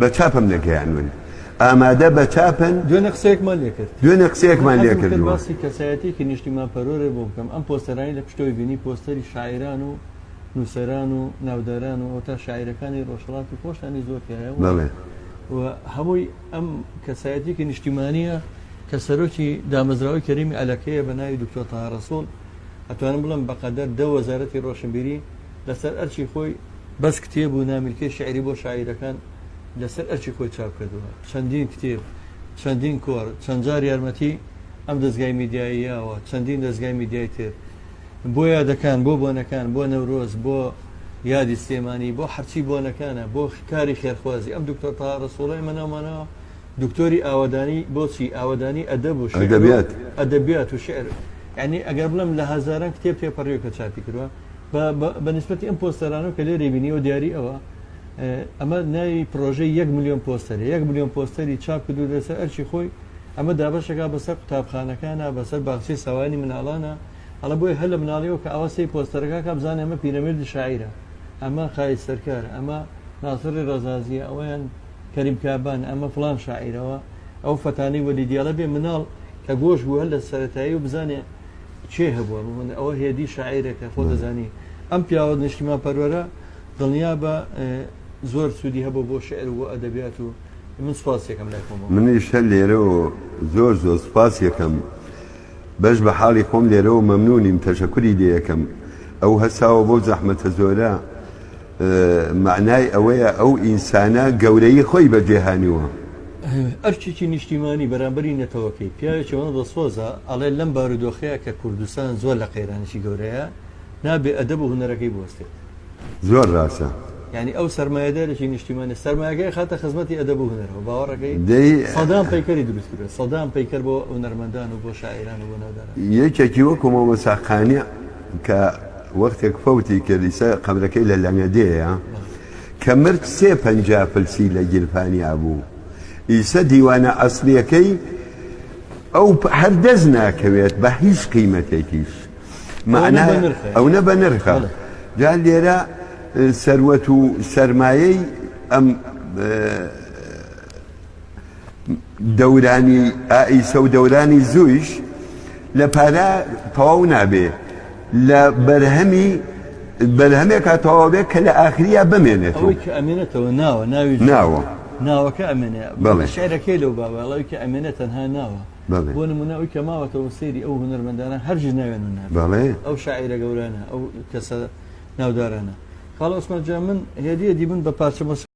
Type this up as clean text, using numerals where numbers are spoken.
بە چاپم نەگەیانون ئامادە بە چاپن. دوێنێ قسەیەکمان لێ کرد. دوێنێ قسەیەکمان من لێ حەزم کرد کردووە. باسی کەسایەتیەکی نیشتیمان پەروەرێ بۆ بکەم ئەم پۆستەرانەی لە پشتەوەی بینی پۆستەری شاعیران و نووسەران و ناوداران و ئەوتا شاعیرەکانی ڕۆژهەڵاتی خۆشتانی زۆر تیایە و بەڵێ. و هەمووی ئەم کەسایەتیەکی نیشتیمانیە کە سەرۆکی دامەزراوەی کەریمی ئەلەکەیە بە ناوی دکتۆر تەها ڕەسوڵ ئەتوانم بڵێم بەقەدەر دە وەزارەتی ڕۆشنبیری لەسەر ئەرکی خۆی بەس کتێب و نامیلکەی شیعری بۆ شاعیرەکان لەسەر ئەرکی خۆی چاپ کردووە، چەندین کتێب، چەندین کۆڕ، چەند جار یارمەتی ئەم دەزگای میدیایی یاوە، چەندین دەزگای میدیای تر بۆ یادەکان، بۆ بۆنەکان، بۆ نەورۆز، بۆ یادی سلێمانی، بۆ هەرچی بۆنەکانە، بۆ کاری خێرخوازی. ئەم دکتۆر تەها ڕەسوڵە ئێمە ناومانەوە دکتۆری ئاوەدانی، بۆچی؟ ئاوەدانی ئەدەب و شیعر و ئەدەبیات. ئەدەبیات و شیعر. یانی ئەگەر بڵێم لە هەزاران کتێب تێپەڕیوە کە چاپی کردووە، بە بە نیسبەتی ئەم پۆستەرانەوە کە لێرەی بینیوە دیاری ئەوە ئەمە ناوی پرۆژەی یەک ملیۆن پۆستەرە یەک ملیۆن پۆستەری چاپ کردو لەسەر ئەرکی خۆی ئەمە دابەشەکە بەسەر قوتابخانەکانە بەسەر باخچەی ساوایانی مناڵانە ئەڵە بۆیە هەر لە مناڵیەوە کە ئاوا سەی پۆستەرەکە کا بزانێ ئەمە پیرەمێردی شاعیرە ئەمە خالید سەرکار ئەمە ناسڕی ڕەزازیە ئەوەیان کەریم کابان ئەمە فڵان شاعیرەوە ئەو فەتانەی وەلی دیاڵە بێ مناڵ کە گۆش بوو هەر لە سەرەتایی و بزانێ کێ هەبووە ئەوە هێدی شاعیرێکە خۆ دەزانی ئەم پیاوە نیشتیمان پەروەرە دڵنیابە زۆر سوودی هەبوو بۆ شعر و بۆ ئەدەبیات و من سوپاس یەکەم لای خۆمەوە. منیش هەر لێرەوە زۆر زۆر سوپاس یەکەم بەش بە حاڵی خۆم لێرەوە مەمنونیم تەشەکوری لێ یەکەم ئەو هەساوە بەو زەحمەتە زۆرە مەعنای ئەوەیە ئەو ئینسانە گەورەیی خۆی بەجێ هانیوە. ئەرکێکی نیشتیمانی بەرامبەری نەتەوەکەی، پیاوێکی ئەوەندە دڵسۆزە ئەڵێ لەم بارودۆخەیە کە کوردستان زۆر لە قەیرانێکی گەورەیە نابێ ئەدەب و هونەرەکەی بوەستێت. زۆر ڕاستە. یانی ئەو سەرمایەدارێکی نیشتیمانیە سەرمایەکەی ئەخاتە خزمەتی ئەدەب و هونەرەوە باوەڕەکەی دەی. سەدان پەیکەری دروست کردوە سەدان پەیکەر بۆ هونەرمەندان و بۆ شاعیران و بۆ ناوداران. یەکێکی وەکو مامۆستا قانع کە وەختێک فەوتی کرد ئیسە قەبرەکەی لە لەنگەدێیە کە مرد سێ 50 فلسی لە گیرفانیا بوو ئیسە دیوانە ئەسڵیەکەی ئەو هەر دەست ناکەوێت بە هیچ قیمەتێکیش. مەعنای ئەونە بەنرخە جا لێرە سەروەت و سەرمایەی ئەم دەورانی ئائیسە و دەورانی زوویش لە پارە تەواو نابێ لە بەرهەمی بەرهەمێکا تەواو بێ کە لە ئاخریا بمێنێتەوە. ئەوەی کە ئەمێنێتەوە ناوە ناوی ناوە ناوەکە ئەمێنێ بەڵێ شعرەکەی لەو بابە ئەوەی کە ئەمێنێ تەنها ناوە. بەڵێ. بۆ نموونە ئەوی کە ماوەتەوە سەیری ئەو هونەرمەندانە هەرگیز ناویان نابێت. بەڵێ. ئەو شاعیرە گەورانە، ئەو کەسە ناودارانە. خاڵە عوسمان جان من هێدی هێدی من بە پارچە مۆسیقا.